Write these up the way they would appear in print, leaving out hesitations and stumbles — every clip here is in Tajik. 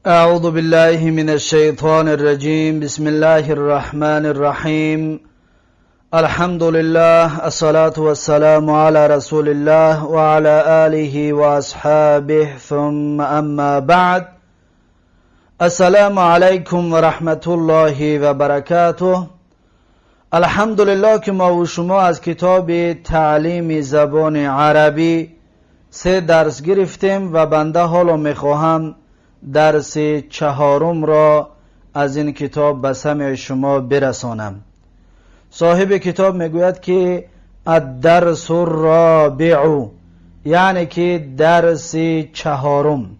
أعوذ بالله من الشيطان الرجيم. بسم الله الرحمن الرحيم. الحمد لله، الصلاة والسلام على رسول الله وعلى آله وأصحابه، ثم أما بعد. السلام علیکم و رحمت الله و برکاته. الحمدلله که ما و شما از کتاب تعلیم زبان عربی سه درس گرفتیم و بنده حالا میخواهم درس چهارم را از این کتاب به سمع شما برسانم. صاحب کتاب میگوید که الدرس الرابع، یعنی که درس چهارم.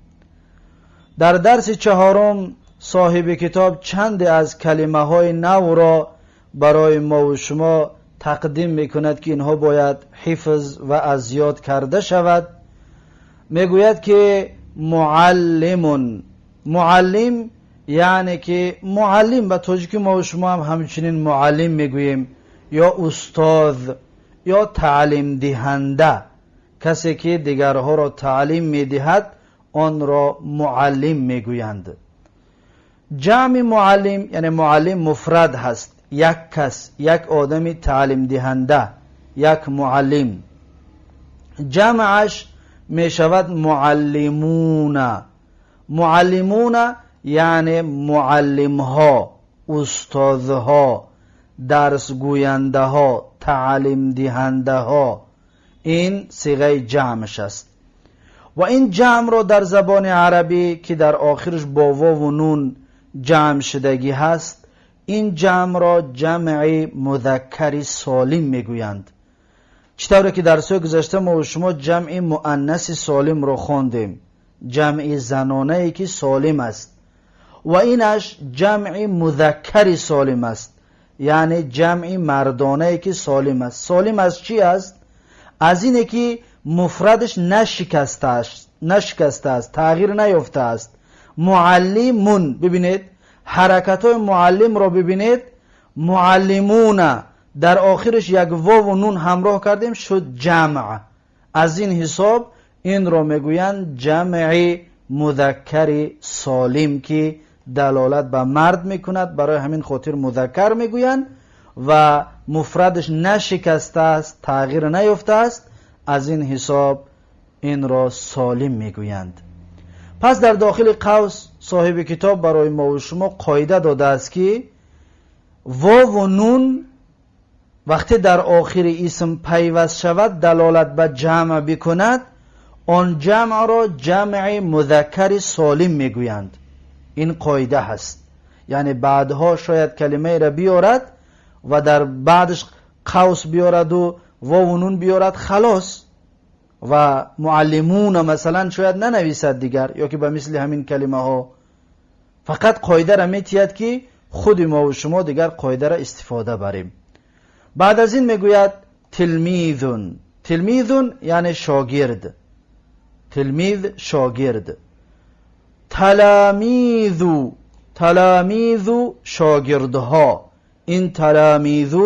در درس چهارم صاحب کتاب چند از کلمه های نو را برای ما و شما تقدیم میکند که اینها باید حفظ و از یاد کرده شود. میگوید که معلم، معلم یعنی که معلم به تاجیکی ما و شما هم همچنین معلم میگوییم، یا استاد یا تعلیم دهنده، کسی که دیگرها را تعلیم میدهد آن را معلم میگویند. جمع معلم، یعنی معلم مفرد هست، یک کس، یک آدم تعلیم دهنده، یک معلم. جمعش میشود معلمون. معلمون یعنی معلمها، استادها، درس گوینده ها، تعلیم دهنده ها. این صیغه جمعش است و این جمع را در زبان عربی که در آخرش با واو و نون جمع شدگی هست، این جمع را جمع مذکر سالم میگویند. چطوری که در سوی گذشته ما و شما جمع مؤنث سالم را خواندیم، جمع زنانه ای که سالم است، و اینش جمع مذکر سالم است، یعنی جمع مردانه ای که سالم است. سالم از چی است؟ از اینه که مفردش نشکسته است، نشکسته است، تغییر نیافته است. معلمون، ببینید حرکت های معلم را ببینید، معلمون، در آخرش یک واو و نون همراه کردیم شد جمع. از این حساب این را میگویند جمع مذکر سالم که دلالت به مرد میکند، برای همین خاطر مذکر میگویند و مفردش نشکسته است، تغییر نیافته است، از این حساب این را سالم میگویند. پس در داخل قوس صاحب کتاب برای ما و شما قاعده داده است که واو و نون وقتی در آخر اسم پیوست شود، دلالت به جمع بکند، آن جمع را جمع مذکر سالم میگویند. این قاعده هست، یعنی بعدها شاید کلمه را بیارد و در بعدش قوس بیارد و واو و نون بیارد، خلاص، و معلمون مثلا شاید ننویسد دیگر، یا که به مثل همین کلمه ها فقط قاعده را میتید که خود ما و شما دیگر قاعده را استفاده بریم. بعد از این میگوید تلمیذون. تلمیذون یعنی شاگرد، تلمیذ شاگرد. تلامیذ، تلامیذ شاگردها. این تلامیذ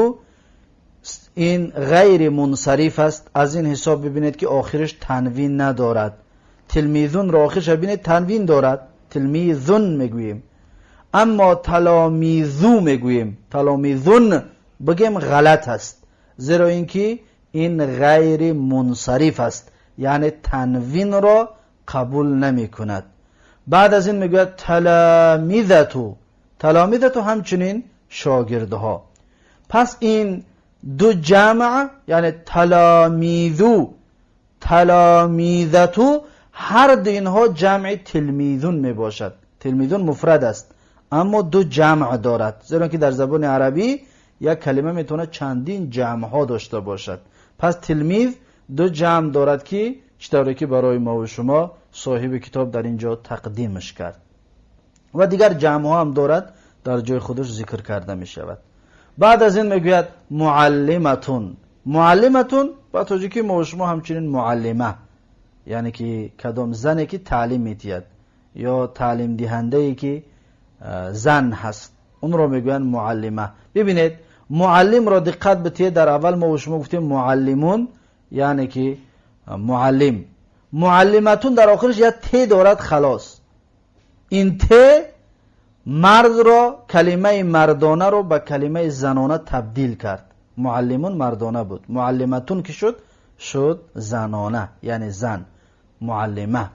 این غیر منصرف است، از این حساب ببینید که آخرش تنوین ندارد. تلمیذون را آخرش ببینید تنوین دارد، تلمیذون میگوییم، اما تلامیذو میگوییم، تلامیذون بگیم غلط است، زیرا اینکه این غیر منصرف است، یعنی تنوین را قبول نمی کند. بعد از این میگوید تلامیذتو. تلامیذتو همچنین شاگردها. پس این دو جمع، یعنی تلامیذو، تلامیذتو، هر دو اینها جمع تلمیذون می باشد. تلمیذون مفرد است اما دو جمع دارد، زیرا که در زبان عربی یک کلمه میتونه چندین جمع ها داشته باشد. پس تلمیذ دو جمع دارد که چطوری که برای ما و شما صاحب کتاب در اینجا تقدیمش کرد و دیگر جمع ها هم دارد، در جای خودش ذکر کرده می شود. بعد از این میگوید معلمتون. معلمتون با تاجیکی ما و شما همچنین معلمه، یعنی که کدام زنی که تعلیم میدهد یا تعلیم دهنده ای که زن هست، اون را میگویند معلمه. ببینید معلم را دقت بتید، در اول ما و شما گفتیم معلمون یعنی که معلم، معلمتون در آخرش یک ت دارد، خلاص. Ин т мард ро, калимаи мардона ро ба калимаи занона табдил кард. Муаллимун мардона буд, муаллиматун ки шуд, шуд занона, яъне зан, муаллима.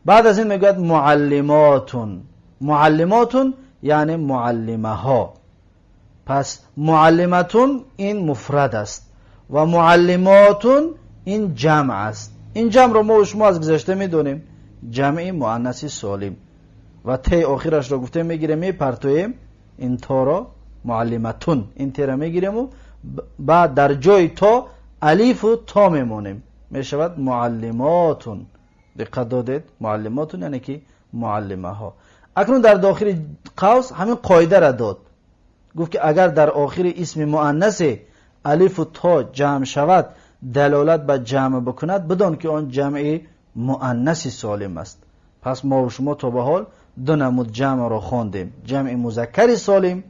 Баъд аз ин мегӯяд муаллиматун. Муаллиматун яъне муаллимаҳо. Пас муаллиматун ин муфрад аст ва муаллиматун ин ҷамъ аст. Ин ҷамъро мо шумо аз гузашта медонем, ҷамъи муаннаси солим, ва те охирашро гуфтем мегирем, мепартоем ин торо, муаллиматун, ин тера мегирем ва баъд дар ҷои то алифу то мемонем, мешавад муаллиматун. Диққат додед? Муаллиматун яъне ки муаллимаҳо. Акнун дар дохили қавс ҳамин қоидаро дод, гуфт ки агар дар охири исми муаннасе алифу то ҷамъ шавад, далолат ба ҷамъ бикунад, бидон ки он ҷамъи муаннаси солим аст. Пас мо ва шумо то ба ҳол ду намуд ҷамъро хондем: ҷамъи музаккари солим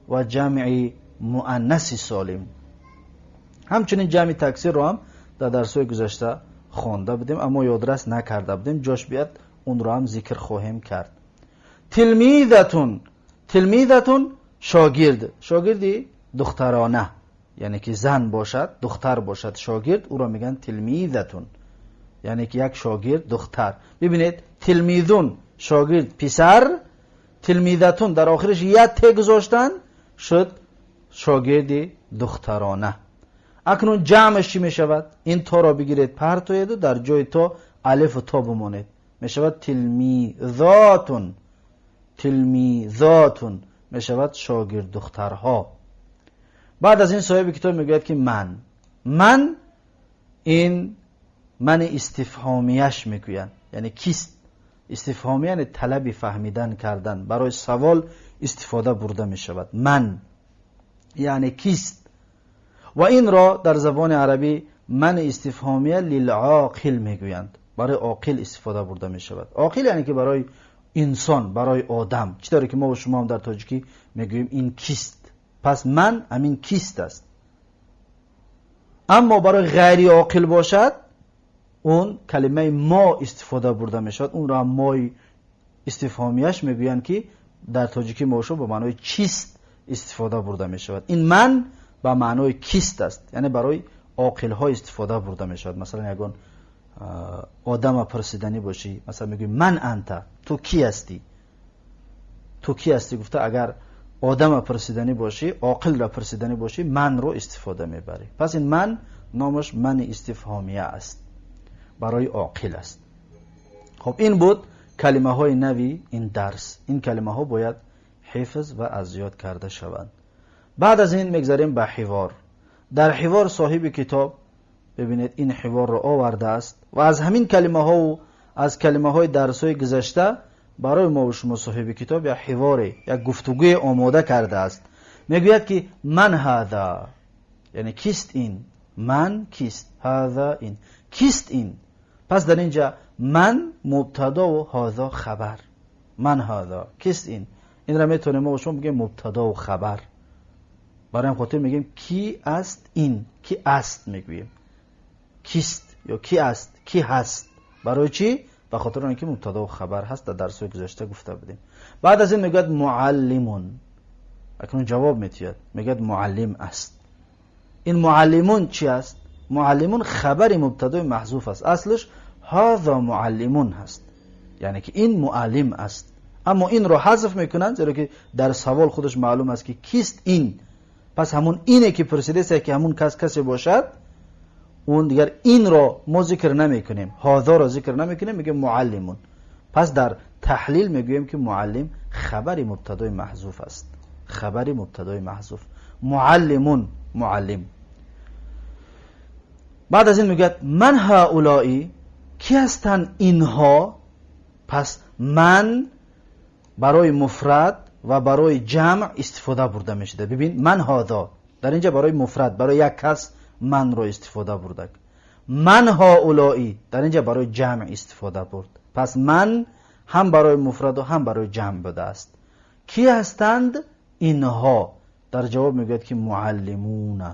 ва ҷамъи муаннаси солим. Ҳамчунин ҷамъи таксирро ҳам дар дарсҳои гузашта хонда будем, аммо ёдрас накарда будем. Ҷош биёд, онро ҳам зикр хоҳем кард. Тилмизатун, тилмизатун шогирд, шогирди духтарона, яъне ки зан бошад, духтар бошад шогирд, ӯро мегӯянд тилмизатун, яъне ки як шогирд духтар. Бибинед, тилмизун шогирд писар, тилмизатун дар охираш як те гузоштан, шуд шогирди духтарона. Акнун ҷамъаш чӣ мешавад? Ин торо бигиред, партоеду дар ҷои то алифу то бимонед, мешавад тилмизотун. Тилмизотун мешавад шогирд духтарҳо. Баъд аз ин соҳиби китоб мегӯяд ки ман, ман ин мани истифҳомияш мегӯянд, яъне кист. Истифҳомия яъне талаби фаҳмидан кардан, барои савол истифода бурда мешавад. Ман яъне кист, ва инро дар забони арабӣ ман истифҳомия лилоқил мегӯянд, барои оқил истифода бурда мешавад. Оқил яъне ки барои инсон, барои одам, чӣ тавре ки мо ва шумо ҳам дар тоҷикӣ мегӯем ин кист. Пас ман ҳамин кист аст. Аммо барои ғайри оқил бошад, он калимаи мо истифода бурда мешавад. Онро ҳам мои истифҳомияш мегӯянд, ки дар тоҷикӣ мо шумо ба маънои чист истифода бурда мешавад. Ин ман ба маънои кист аст, яъне барои оқилҳо истифода бурда мешавад. Масалан, ягон одама пурсиданӣ бошӣ, масалан мегӯӣ ман анта, ту кӣ ҳастӣ? Ту кӣ ҳастӣ гуфта агар одама пурсиданӣ бошӣ, оқилро пурсиданӣ бошӣ, манро истифода мебарӣ. Пас ин ман номаш мани истифҳомия аст, барои оқил аст. Хоб, ин буд калимаҳои нави ин дарс. Ин калимаҳо бояд ҳифз ва аз ёд карда шаванд. Баъд аз ин мегзарем ба ҳивор. Дар ҳивор соҳиби китоб, бибинед, ин ҳиворро овардааст ва аз ҳамин калимаҳову аз калимаҳои дарсҳои гузашта барои мо ва шумо соҳиби китоб як ҳиворе, як гуфтугӯе омода кардааст. Мегӯяд ки ман ҳаза, яъне кист ин, ман кист, ҳаза ин, кист ин. Пас дар инҷа ман мубтадову ҳаза хабар. Ман ҳаза, кист ин, инро метавонем мо ва шумо бигӯем мубтадову хабар. Барои ҳам хотир мегӯем ки аст ин, ки аст мегӯем, кист ё ки аст, ки ҳаст. Барои чӣ? Ба хотири он ки мубтадо хабар ҳаст, дар дарсҳои гузашта гуфта будем. Баъд аз ин мегӯяд муаллимун. Акнун ҷавоб метиҳад, мегӯяд муаллим аст. Ин муаллимун чӣ аст? Муаллимун хабари мубтадои маҳзуф аст. Аслаш ҳаза муаллимун ҳаст, яъне ки ин муаллим аст. Аммо инро ҳазф мекунанд, зеро ки дар савол худаш маълум аст ки кист ин. Пас ҳамун ине ки пурсидааст, ки ҳамун кас касе бошад, он дигар инро мо зикр намекунем, ҳозоро зикр намекунем, мегӯем муаллимун. Пас дар таҳлил мегӯем ки муаллим хабари мубтадои маҳзуф аст, хабари мубтадои маҳзуф, муаллимун муаллим. Баъд аз ин мегӯяд ман ҳаулои, ки ҳастанд инҳо? Пас ман барои муфрад ва барои ҷамъ истифода бурда мешуда. Бибин, ман ҳозо дар инҷа барои муфрад, барои як кас манро истифода бурда. Ман ҳаулои дар инҷа барои ҷамъ истифода бурд. Пас ман ҳам барои муфраду ҳам барои ҷамъ будааст. Ки ҳастанд инҳо? Дар ҷавоб мегӯяд ки муаллимуна,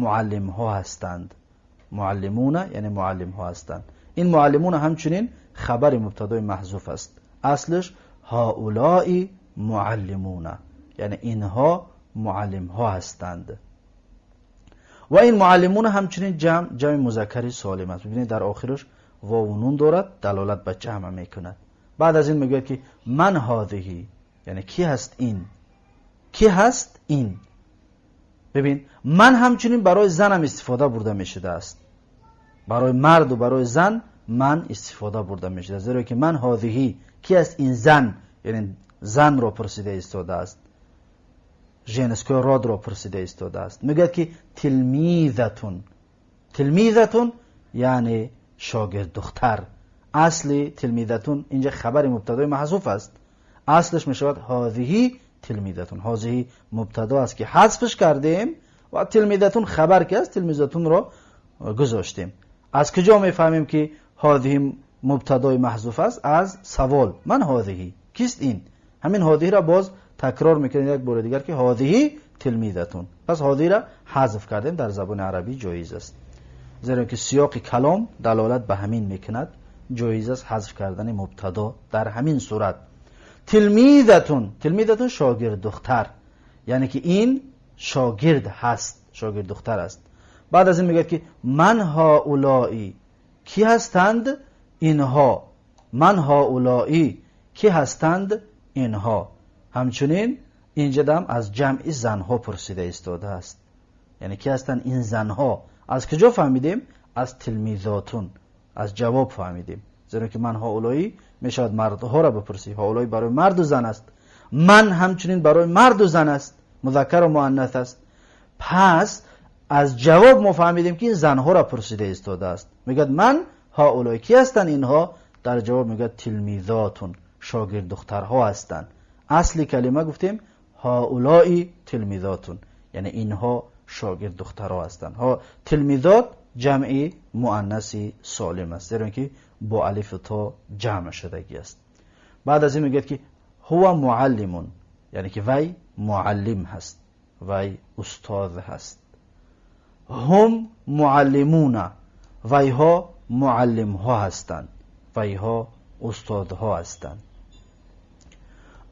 муаллимҳо ҳастанд. Муаллимуна яъне муаллимҳо ҳастанд. Ин муаллимуна ҳамчунин хабари мубтадои маҳзуф аст. Аслаш هؤلاء معلمون، یعنی اینها معلم ها هستند. و این معلمون همچنین جمع مذکر سالم است. ببینید در آخرش واو و نون دارد، دلالت به جمع میکند. بعد از این میگوید که من هذه، یعنی کی هست این، کی هست این. ببین من همچنین برای زنم استفاده برده میشده است، برای مرد و برای زن من استفاده برده میشده، زیرا که من هذه، کی است این زن، یعنی زن را پرسیده ایستاده است، женский род را پرسیده ایستاده است. میگوید که تلمیذتون، تلمیذتون یعنی شاگرد دختر. اصل تلمیذتون اینجا خبر مبتدای محذوف است، اصلش میشود هذه تلمیذتون. هذه مبتدا است که حذفش کردیم و تلمیذتون خبر که است، تلمیذتون را گذاشتیم. از کجا میفهمیم که هذه مبتدای محذوف است؟ از سوال من هذه، کیست این. همین هذه را باز تکرار میکنیم یک بار دیگر که هذه تلمیذتون. پس هذه را حذف کردیم، در زبان عربی جایز است، زیرا که سیاق کلام دلالت به همین میکند، جایز است حذف کردن مبتدا در همین صورت. تلمیذتون، تلمیذتون شاگرد دختر، یعنی که این شاگرد هست، شاگرد دختر است. بعد از این میگه که من هؤلاء، کی هستند اینها. من هؤلاء، کی هستند اینها. همچنین اینجا دم از جمع زنها پرسیده ایستاده است، یعنی کی هستند این زنها. از کجا فهمیدیم؟ از تلمیذاتون، از جواب فهمیدیم، زیرا که من هؤلاء میشود مردها را بپرسی، هؤلاء برای مرد و زن است، من همچنین برای مرد و زن است، مذکر و مؤنث است. پس از جواب ما فهمیدیم که این زنها را پرسیده ایستاده است. میگه من هؤلاء، کی هستند اینها؟ در جواب میگه تلمیذاتون، شاگرد دخترها هستند. اصل کلمه گفتیم هؤلاء تلمیذاتون، یعنی اینها شاگرد دخترها هستند. ها تلمیذات جمع مؤنث سالم است، زیرا که با الف تا جمع شدگی است. بعد از این میگه که هو معلمون، یعنی که وی معلم هست، وی استاد هست. هم معلمون، وی ها معلم ها هستند، وی ها استادها هستند.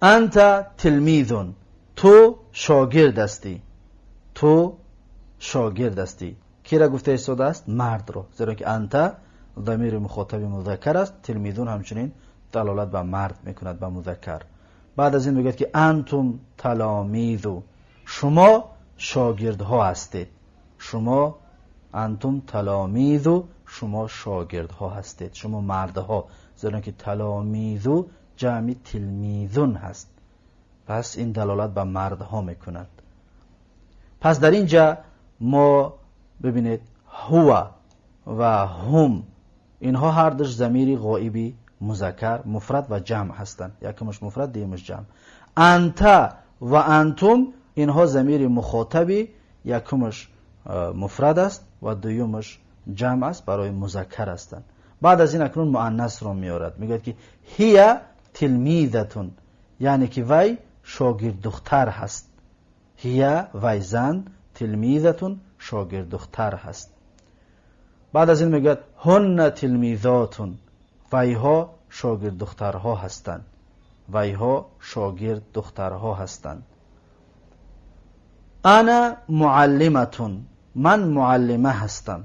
انت تلمیذون، تو شاگرد هستی، تو شاگرد هستی. کی را گفته ایستاده است؟ مرد را، زیرا که انت ضمیر مخاطب مذکر است، تلمیذون همچنین دلالت به مرد میکند، به مذکر. بعد از این میگه که انتم تلامیذ، شما شاگردها هستید. شما انتم تلامیذ، شما شاگردها هستید، شما مردها، زیرا که تلامیذ جمع تلمیذون هست، پس این دلالت به مردها میکند. پس در اینجا ما ببینید هو و هم، اینها هر دوش ضمیر غائبی مذکر مفرد و جمع هستند، یکمش مفرد دیمش جمع. انت و انتم اینها ضمیر مخاطبی، یکمش مفرد است و دویمش جمع است، برای مذکر هستند. بعد از این اکنون مؤنث را میارد، میگوید که هی تلمیذتون، یعنی که وی شاگرد دختر هست. هی وی زن، تلمیذتون شاگرد دختر هست. بعد از این میگوید هن تلمیذاتون، ویها شاگرد دخترها هستند، ویها شاگرد دخترها هستند. انا معلمتون، من معلمه هستم.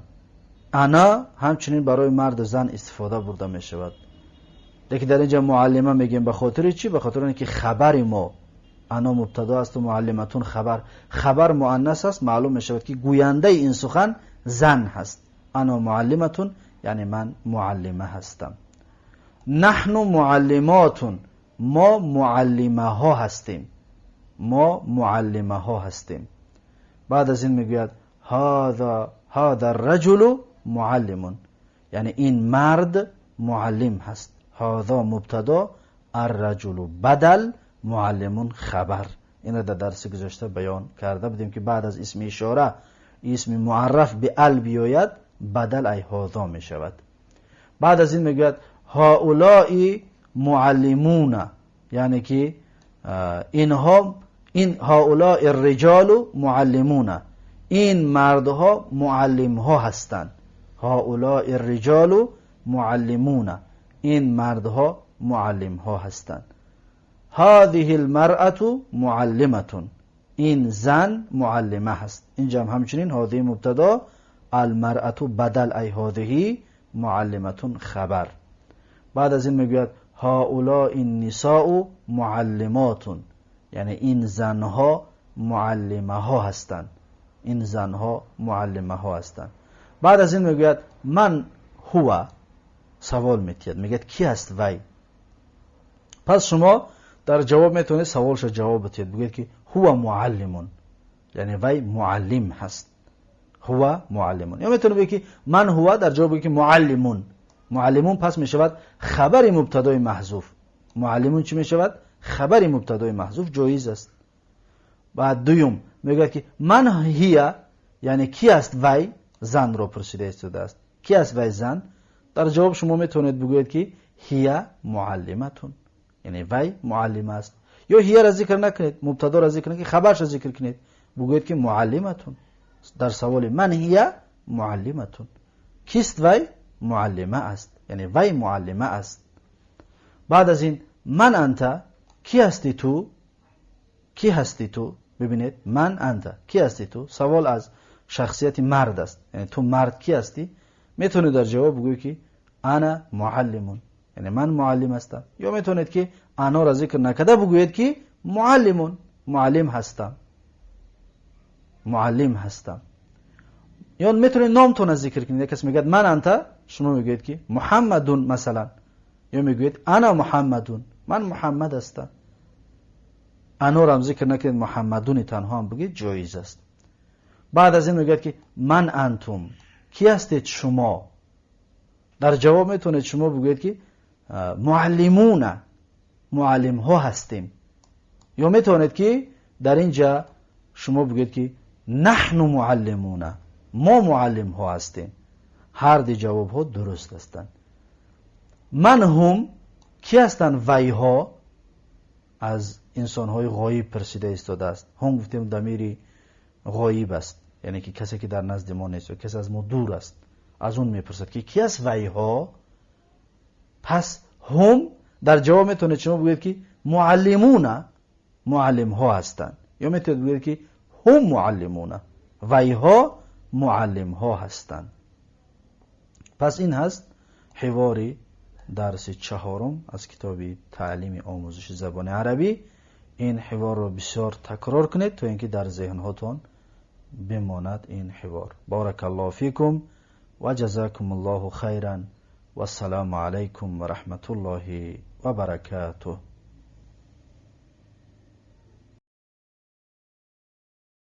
انا همچنین برای مرد و زن استفاده برده می شود. لیکن در اینجا معلمه میگیم به خاطر چی؟ به خاطر اینکه خبر ما انا مبتدا است و معلمتون خبر، خبر مؤنث است، معلوم می شود که گوینده این سخن زن هست. انا معلمتون یعنی من معلمه هستم. نحن معلماتون، ما معلمه ها هستیم، ما معلمه ها هستیم. بعد از این میگوید هذا الرجل معلم، یعنی این مرد معلم هست. هذا مبتدا، الرجل بدل، معلم خبر. این را در درس گذشته بیان کرده بودیم که بعد از اسم اشاره اسم معرف به ال بیاید بدل ای هذا می شود. بعد از این میگوید هؤلاء معلمون، یعنی که اینها، این هؤلاء الرجال معلمون، این مردها معلم ها هستند. هؤلاء الرجال معلمون، این مردها معلم ها هستند. هذه المرأة معلمة، این زن معلمه هست. اینجا هم همچنین هذه مبتدا، المرأة بدل ای هذه، معلمة خبر. بعد از این میگوید هؤلاء النساء معلمات، یعنی این زنها معلمه ها هستند. این زنها معلمه ها هستند. بعد از این میگوید من هو، سوال میتید، میگه کی هست وی. پس شما در جواب میتونید سوالش جواب بدید، بگید که هو معلم، یعنی وی معلم هست. هو معلم. یا میتونید بگید که من هو، در جواب بگید که معلمون. معلمون پس میشود خبر مبتدای محذوف. معلمون چی میشود؟ خبر مبتدای محذوف، جایز است. بعد دوم میگوید که من هي، یعنی کی است وی، زن رو پرسیده ایستاده است، کی است وی زن. در جواب شما میتونید بگویید که هي معلمة، یعنی وی معلم است. یا هي را ذکر نکنید، مبتدا را ذکر نکنید، خبرش را ذکر کنید، بگویید که معلمة. در سوال من هي معلمة، کیست وی؟ معلمه است، یعنی وی معلمه است. بعد از این من انت، کی هستی تو؟ کی هستی تو؟ ببینید من انت، کی هستی تو؟ سوال از شخصیت مرد است، یعنی تو مرد کی هستی؟ میتونید در جواب بگویی که انا معلم، یعنی من معلم هستم. یا میتونید که انا را ذکر نکرده بگویید که معلم، معلم هستم، معلم هستم. یا میتونید نامتون ذکر کنید. یک کس میگه من انت، شما میگویید که محمدون مثلا، یا میگویید انا محمدون، من محمد هستم. انا را هم ذکر نکنید، محمدون تنها هم بگید جایز است. بعد از این میگه که من انتم، کی هستید شما؟ در جواب میتونید شما بگویید که معلمون، معلم ها هستیم. یا میتونید که در اینجا شما بگویید که نحن معلمون، ما معلم ها هستیم. هر دو جواب ها درست هستند. من هم، کی هستند وی ها؟ از انسان های غایب پرسیده ایستاده است. هم گفتیم ضمیر غایب است، یعنی که کسی که در نزد ما نیست و کسی از ما دور است، از اون میپرسد که کی است وی ها. پس هم در جواب میتونید شما بگویید که معلمون، معلم ها هستند. یا میتونید بگویید که هم معلمون، وی ها معلم ها هستند. پس این هست حواری درس چهارم از کتاب تعلیم آموزش زبان عربی. این حوار رو بسیار تکرار کنید تا اینکه در ذهن هاتون بماند این حوار. بارک الله فیکم و جزاکم الله خیرا و السلام علیکم و رحمت الله و برکاته.